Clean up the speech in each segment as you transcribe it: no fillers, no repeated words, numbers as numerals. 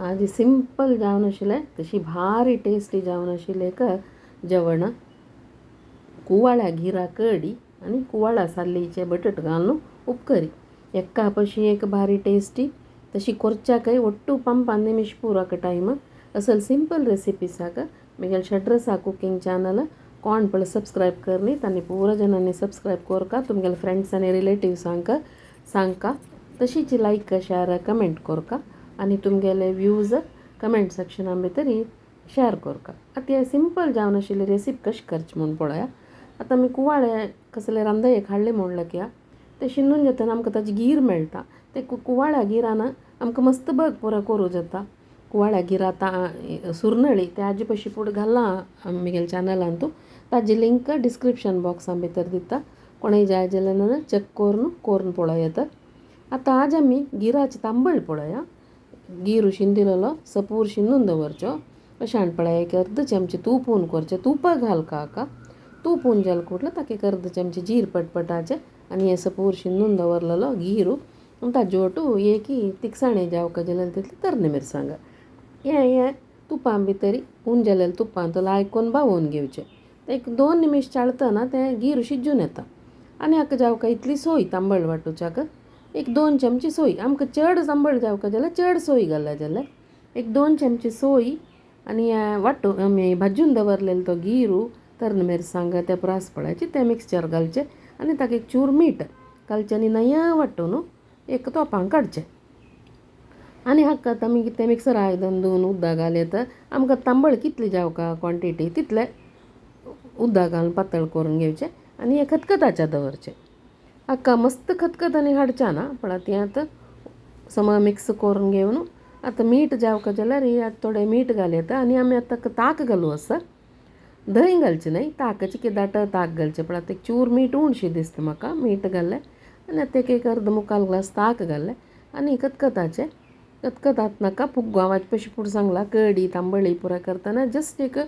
आज सिंपल जावन आशिल्लें तशी भारी टेस्टी जावन आशिल्लें एक जेवण कुवाळ्या गिरा कडी आनी कुवाळ्या साल्लीचे बटाट घालून उपकरी एका पशी एक भारी टेस्टी तशी कोरच्याकय ಒಟ್ಟು पंप निमिश पुराक टायम असल सिंपल रेसिपीसाक मिगेल षड्रसा कुकिंग चॅनल कोण पळय सबस्क्रायब करनी तांणी पुरा जणांनी सबस्क्रायब कोरका, तुमगेले फ्रेंड्स आनी रिलेटिव्सांक सांगका, तशीच लायक शेअर कमेंट कोरका आनी तुमगेले व्यूज कमेंट सेक्शना भितर शेअर कोरका. आतां हे सिंपल जावन आशिल्ली रेसिपी कशी करची म्हूण पळोवया. आतां आमी कुवाळे कसले रांदयेक हाडले म्हणल्यार किया ते शिनून जातना आमकां ताजी गीर मेळटा. ते कुवाळ्या गिरान आमकां मस्त बग पुरो करूं जाता. कुवाळ्या गिरा आतां सुरनळी ते आजी पशी फुडें घालां आमगेल्या चॅनलान तूं ताजी लिंक डिस्क्रिप्शन बॉक्सां भितर दिता, कोणूय जाय जाल्यार चॅक करून करून पळोवं येता. आतां आज आमी गिराची तांबळ पळोवया. गीर शिंदिलेलो सपूर शिंदून दवरचो अशें पळय एक अर्द चमचे तूप करचें, तूप घाल काका तूप जालें कुडलें ताका एक अर्द चमचे जीर पटपटाचें आनी हें सपूर शिंदून दवरलेलो गीरू ताजे ओटू एक तिखसाणे जावका जाल्यार तितली तरणे मिरसांग हें हें तुपां भितर हून जालेलें तुपांत लायकून बावोवन घेवचें. एक 2 निमिश चाळतना तें गीर शिजून येता. आनी हाका जावका इतली सोय तांबळ वांटूच्याक एक 2 चमचे सोय, आमकां चड तांबळ जावका जाल्यार चड सोय घालल्या जाल्यार एक 2 चमचे सोय आनी वांटू आमी भाजून दवरलेलो तो गिरू तरणे मिरसांग ते प्रास पळयाचे तें मिक्सचर घालचें आनी ताका एक चूर मीठ घालचें आनी नया वांटून एक तोपांक काडचें. आनी हाका आतां आमी तें मिक्सर आयदन धुवन उदक घाल येता. आमकां तांबळ कितली जावका क्वॉन्टिटी तितले उदक घालून पातळ करून घेवचें आनी हें खतखताचें दवरचें. हाका मस्त खतखत आनी हाडचें ना पण आतां हें आतां समा मिक्स करून घेवन आतां मीठ जावका जाल्यार आतां थोडें मीठ घाल येता. आनी आमी आतां ताक घालूं आसा, दही घालचें न्हय, ताकाचें कितें दाट ताक घालचें पण आतां एक चूर मीठ उणशी दिसता म्हाका मीठ घालें आनी आतां एक एक अर्द मुखाल ग्लास ताक घालें आनी खतखताचें खतखतात नाका फुग्गो. हांव आतां पयशे फुडें सांगला कडी तांबळी पुरा करतना जस्ट एक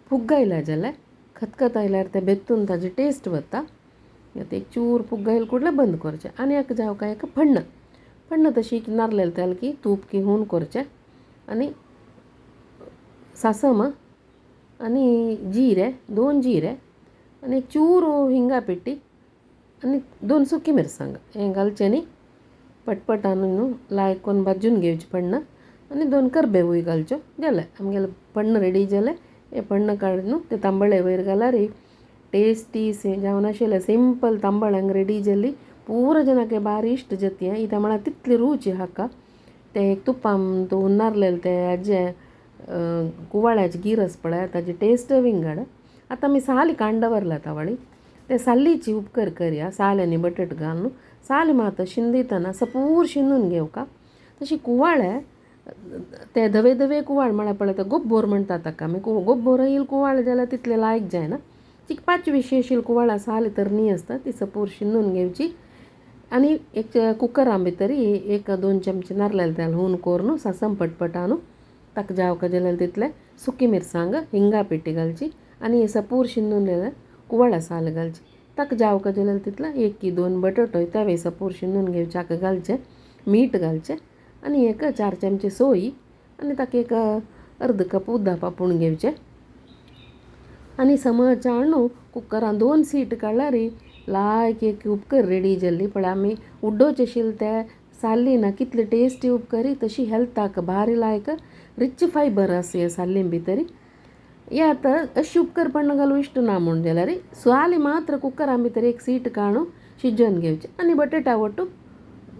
फुग्ग आयल्या जाल्यार खतखत आयल्यार तें बेत्तून ताजी टेस्ट वता. आतां एक चूर फुग्ग आयले कुडलें बंद करचें. आनी एक जावका एक फण्ण फण्ण तशी नारलेलें तेल की तूप की हून करचें आनी सासम आनी जिरे 2 जिरे आनी एक चूर हिंगा पिट्टी आनी 2 सुकी मिरसांग हें घालचें न्ही पटपटान न्हू लायकून भाजून घेवचें पण्ण आनी 2 करबेवूय घालच्यो जालें आमगेलें पण्ण रेडी जालें. हें पण्ण काडून न्हू ते तांबळे वयर घाल्यार टेस्टी जावन आशिल्लें सिंपल तांबळ हांगा रेडी जाली. पुरो जनाक बारी इश्ट जाता हें इत्या म्हळ्यार तितली रुची हाका तें एक तुपान हुनारलेलें तें हाजें कुवाळ्याचें गिरस पळय ताजी टेस्ट विंगड. आतां आमी साली काडून दवरला तावळी ते साल्लीची उपकर करया. साल आनी बटाट घालून साल मात शिंदयतना सपूर शिंदून घेवका. तशी कुवाळे ते धवे धवे कुवाळ म्हळ्यार पळय ते गोब्बोर म्हणटा ताका आमी गोब्बोर येयल कुवाळ जाल्यार तितले लायक जायना. चिक पांचवी अशी कुवाळा साल तर न्ही आसता ती सपूर शिंदून घेवची आनी एक कुकरा भितर एक 2 चमचे नारलेलें तेल हून करून सासम पटपटान ताका जावका जाल्यार तितले सुकी मिरसांग हिंगा पिट्टी घालची आनी सपूर शिंदून कुवाळा साल घालची. ताका जावका जाल्यार तितले 1 की 2 बटाटो तेवे सपूर शिंदून घेवचे हाका घालचें मीठ घालचें आनी एक 4 चमचे सोय आनी ताका एक अर्द कप उदक पापून घेवचें आनी समज न्हू कुकरान 2 सीट काडल्यार लायक एक उपकर रेडी जाल्ली. पळय आमी उड्डोवचे आशिल्ले ते साल्ली ना कितली टेस्टी उपकरी तशी हेल्थाक भारी लायक रिच फायबर आसा हे साल्ली भितर. हे आतां अशी उपकर पण्ण घालूं इश्ट ना म्हूण जाल्यार साली मात्र कुकरा भितर एक सीट काडून शिजोवन घेवचें आनी बटाटा वट्टू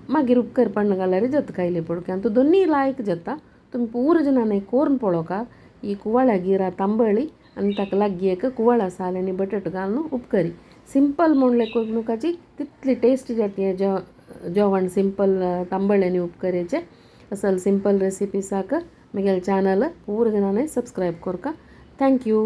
मागीर उपकर पण्ण घाल्यार जाता कायले पडके आनी तूं दोनूय लायक जाता. तुमी पुरो जाणांनी करून पळोवका ही कुवाळ्या गिरा तांबळी आनी ताका लागीं एक कुवाळा साल आनी बटाट घालून उपकरी सिंपल म्हणलें कोंकणीची तितली टेस्ट जाता हें जेवण सिंपल तांबळे आनी उपकरेचें. असल सिंपल रेसिपीसाक म्हगेलें चॅनल पुरो जाणांनी सबस्क्रायब करका. Thank you.